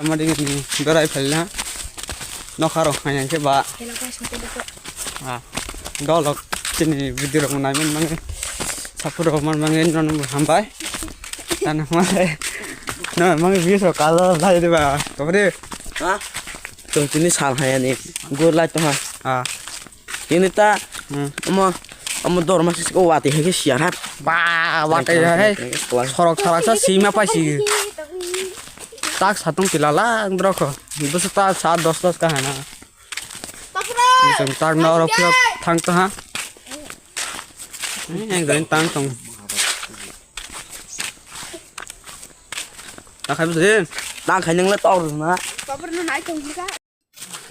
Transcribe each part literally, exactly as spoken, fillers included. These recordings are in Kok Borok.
Tama digi ni berai phailna. Nokha rok hai hwnkhe ba. Ah, dolok chini video rok nai man mangi. Support rok man mangi nono hambai. Tana male. No mangi video rok kalo lai de ba. Tobri. Ha? Tong tini sal hai ani. Good light to ha. Ah. Ini ta. Hmm. Omo, omo dorma sisi ko wati hai ke siar ha. Ba, wati hai. Sorok sarak sa sima paisi. Tak satung kilala drokho. Bwswk ta sa dos dos ka hana. Tapra. Isang tak na oro phiyok thang to ha. Ini yang gain tang tong. Tak hai bwswk. Tak hai nang le tor na. Tapra na nai tong ka.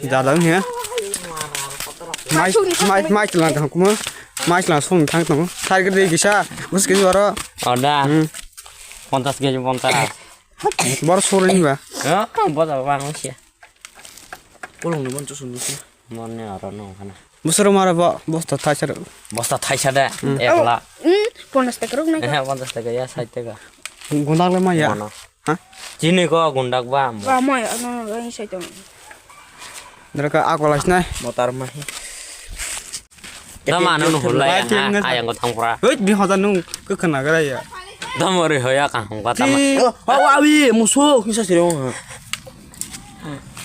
Jadang he. Mai, mai, mai chwla thang kuma. Mai chwla song thang tong. Thai gede gisa. Bus ke jora. Oda. Hmm. Ponchas keji ponchas. Bor sore ni ba. Ha? Boda ba no sia. Kolong ni mon chusun ni sia. Mon ne aro no kana. Busoro mara ba bosta thaisar. Bosta thaisa de. Hmm. Ekla. Hmm. Ponchas taka rok nai. Eh, ponchas taka ya, sait taka. Gundak le ma ya. Mano. Ha? Chini ko gundak ba. Ba mai ano no gai sai tong. Dara ka akol asnai. Motar mahi. Dama nang no hulai. Ayang ko thangpra. Hoi, di hoda nung ke khna gara ya. Dama ri hoya ka hong ka tama. Oh, wa wi muso kisa sirong.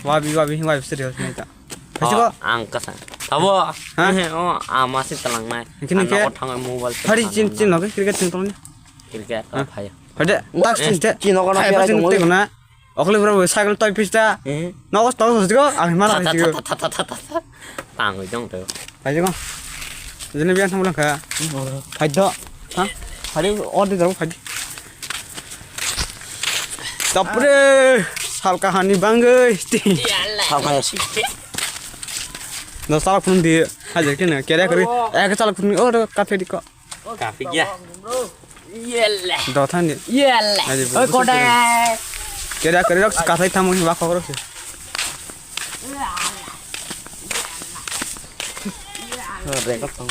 Wa bi wa bi wa bi serious nai ta. Kasi ko ang kasa. Tabo. Ha? Oh, ama si talang nai. Kini ke. Thari chin chin no ke cricket chin tong ni. Cricket ka phai. Hade, tak sin te. Chino kono hai pera pa sin tong te oi. Kono. Okle bro cycle toy pista. Eh. Nogo tong sosgo, ang mana sosgo. Tang oi dong to. Hai ko. Jene biang thang lang kha. Hai do. Ha? Hari order dong hai. Tapre salka hani bangai. Salka ya si. No salak phun di. Hajar kene kere kere. Eh salak phun oh kafe di ko. Kafe ya. Yele. Dothani. Yele. Aji oi, busu kodai. Keda kari rok kathai tamo hi bakho rok. Record tong.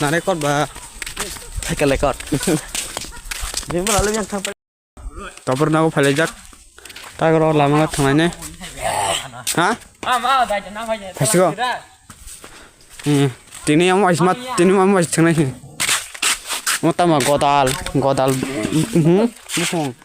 Na record ba. Thake record. Bimba lalu yang thang. Topor nago phailaijak. Tagoro lama thangnai ne. Ha? Phasigo. Hmm. Tini amo aisma, tini amo ais thangnai. Motama godal, godal. Hmm. Bukong.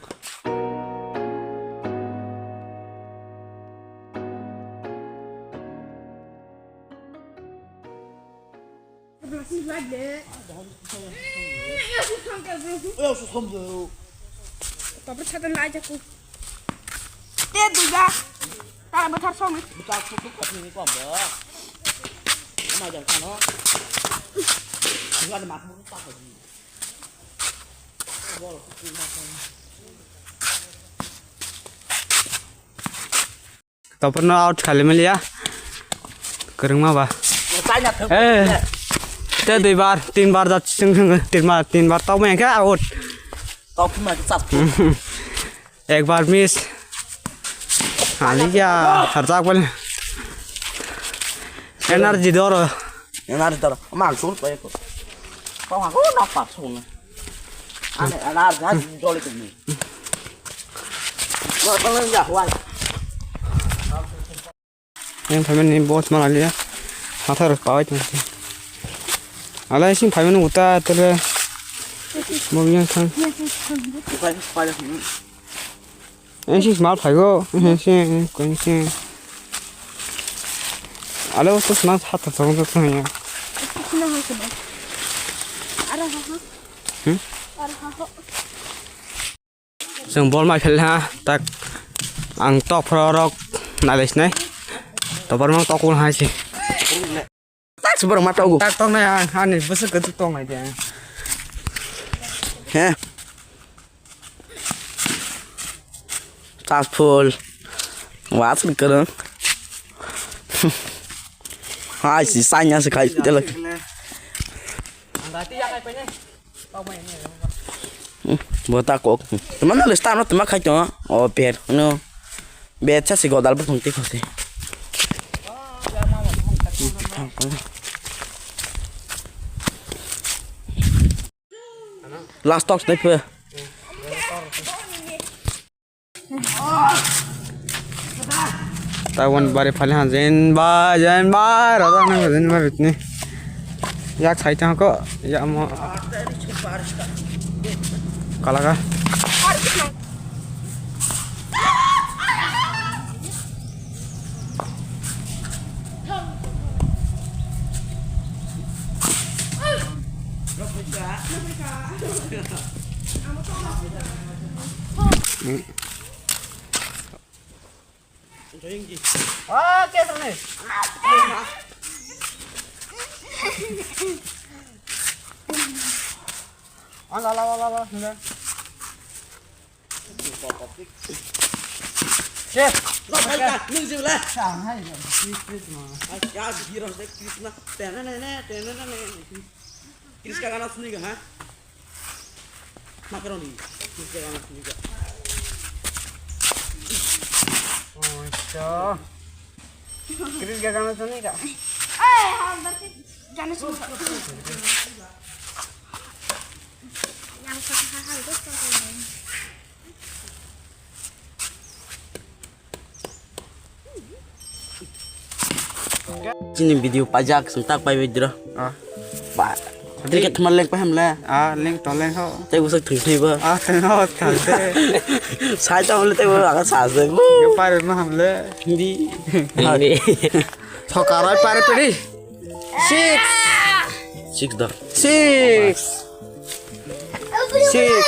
Tapra sata nai jaku. Te duga. Tara bathar song. Buta khuk khuk khuk ni kom bo. Ama jang khano. Duga de mak khuk khuk khuk. Bol khuk khuk khuk. Topor no out khali maliya. Kwrwngma ba. Eh. Te dui bar, tin bar da chwng chwng tin bar, tin bar tok maya khe out. Tok ma chap. Ek bar miss. Aliya harjak bal. Energy doro. Energy doro. Mang sun pa ko. Pa ko na pa sun. Ane, ane, ar jahaj jole tumi. Wah, palang ya, wah. Yang phaimani boss mana liya. Hathar kawai tong. Ala sing phaimani uta tele. Mo yang thang. Pai, pai, hmm. Eng sing mal phaigo, eng sing, eng sing. Ale o to sna hat ta chong chong ya. Sna ha sna. Ara ha ha. Hmm? Ara ha ha. Chwng bol mai phel ha, tak ang tok phro rok nalai sinai. Topor mang tok ul hai si. Tak se borok ma tongo. Tak tongnai ang, ani bwswk kwchwk tongnai de ang. He. Chas phul. Wa se kwrwng. Hai si sanya se khai tele. Bo ta kok. Tama no le sta no tama khai to. O per no. Be cha si godal bo thong ti khosi. Last talks dai phe. Tabon bari phali ha jen bai, jen bai, rada nang jen bai bitni. Yak sai tang ko, ya mo. Kalaka. Ah, kya sone? Ah, la, la, la, la, la, la. Chef. Lo, bhai, ka, nung jibla. Sa, hai, please, please, ma. Ai, ya, hero se Krishna. Tenene, tenene. Krishna gana suniga, ha? Makaroni. Krishna gana suniga. Oisho. Krishna gana suniga. Ai, ha, barke gana suniga. Yang sa ha ha dos ta. Chini video pajak, sung tak pai video. Ah. Ba. Trik thma leng pa hamle. Ah, leng to leng ho. Tei busak thung thei ba. Ah, thung ho thang te. Sai ta hamle tei ba aga sa se. Yo pare ma hamle. Hindi. Hindi. Thokarai pare pedi. Six. Six da. Six. Six.